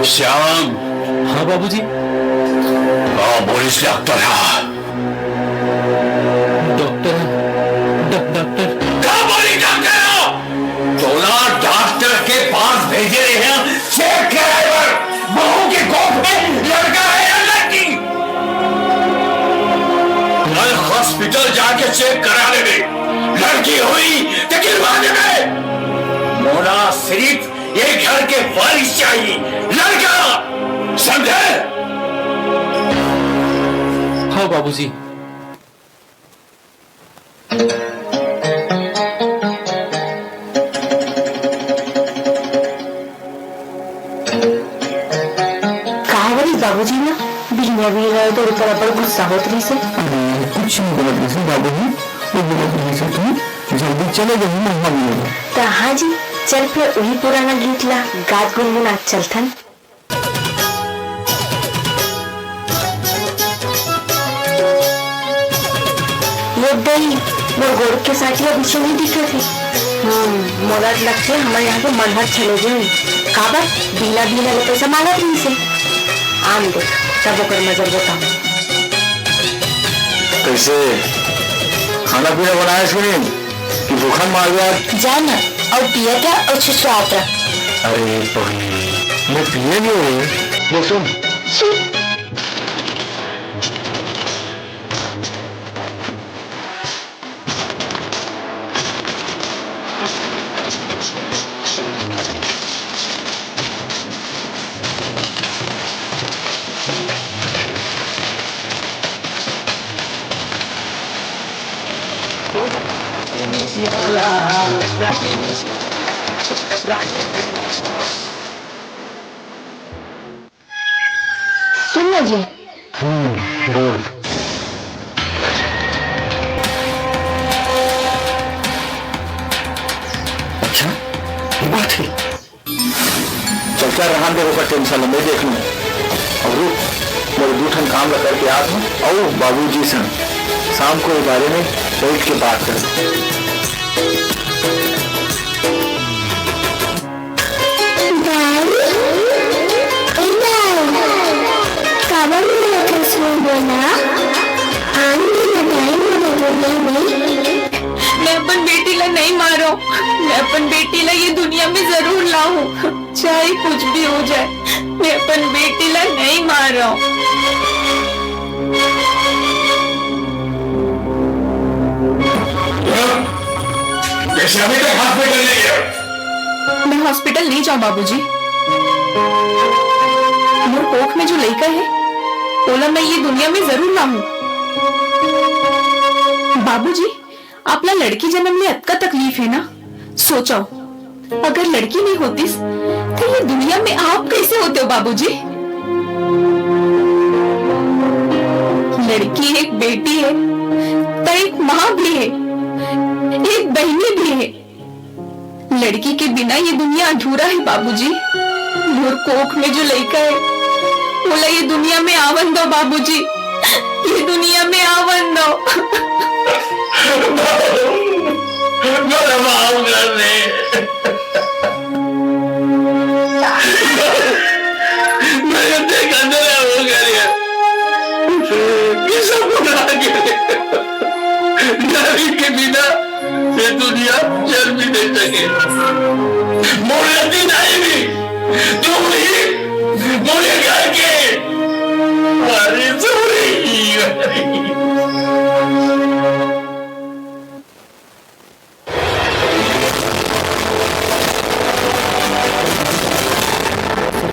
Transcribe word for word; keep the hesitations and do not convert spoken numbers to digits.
श्याम। हाँ बाबूजी। हाँ, बोलिस डॉक्टर हा। डॉक्टर, डॉ-, डॉक्टर। का बोली डॉक्टर हा? तोला डॉक्टर के पास भेजे रहे हैं, चेक कराए बर। बहू के कोख में लड़का है या लड़की? कल हॉस्पिटल जाके चेक करा लेबे, लड़की होई तो गिरवा देबे। मोला सिर्फ ये घर के वारिस चाहिए, लड़का, समझे? हाँ बाबूजी। का बोलिस बाबूजी ना, बिहनिया बिहनिया तोर ऊपर अब्बड़ गुस्सा होत रहिसे। अरे, कुछ नहीं बोलत रहिसे बाबू जी, वो बोलत रहिसे तू जल्दी चले जाओ, महंगा मिलेगा। त हाँ जी, चल फिर वही पुराना गीत ला गात गुनगुनात चलथन। ये दई, मोर गोड़ के साटिया बिछे नहीं दिखत हे। हम्म, मोला लगथे हमर यहाँ के मनहर चले गे हे। काबर? बिहना बिहना ले पैसा मांगत रहिसे। आन दे, तब ओकर मजा ल बताहूँ। कैसे? खाना पीना बनाए सुनील? कि भूखा मार गया। जा ना, अउ पियत रह अउ छुछुआत रह। अरे बहिनी, मैं पिए नहीं रे। वो सुन। सुन ना जी। हम्म, बोल। अच्छा, ये बात है। चल, चल, रहन दे, ओकर टेंशन ल मैं देख लूँ। अउ रुक, मोर दू ठन काम ल करके आत हूँ। अउ बाबूजी संग शाम को ये बारे में बैठ के बात कर। दाई, ए दाई, काबर मुड़े कस में बोला? आन दिन दाई मोर बोले नहीं। मैं अपन बेटी ला नहीं मारो, मैं अपन बेटी ला ये दुनिया में जरूर लाऊं, चाहे कुछ भी हो जाए, मैं अपन बेटी ला नहीं मारो। जैसे अभी तक हॉस्पिटल नहीं गया। मैं हॉस्पिटल नहीं जाऊं बाबूजी। मोर कोख में जो लइका है, ओला मैं ये दुनिया में जरूर लाऊं। बाबूजी, आपला लड़की जन्म ले अतका तकलीफ है ना? सोचो, अगर लड़की नहीं होतीस, तो ये दुनिया में आप कैसे होते हो बाबूजी? लड़की एक बेटी है, तो एक माँ भी है, एक बहिनी भी है। लड़की के बिना ये दुनिया अधूरा है बाबूजी। मोर कोख में जो लइका है, ओला ये दुनिया में आवन दो बाबूजी, ये दुनिया में आवन दो। मोला माफ कर दे। मैं इतने गंदे हो गए हैं कि सब भुला गए। नारी के बिना ये दुनिया चल भी नहीं सके। मोर गलती नहीं भी, तू ही मोरे घर के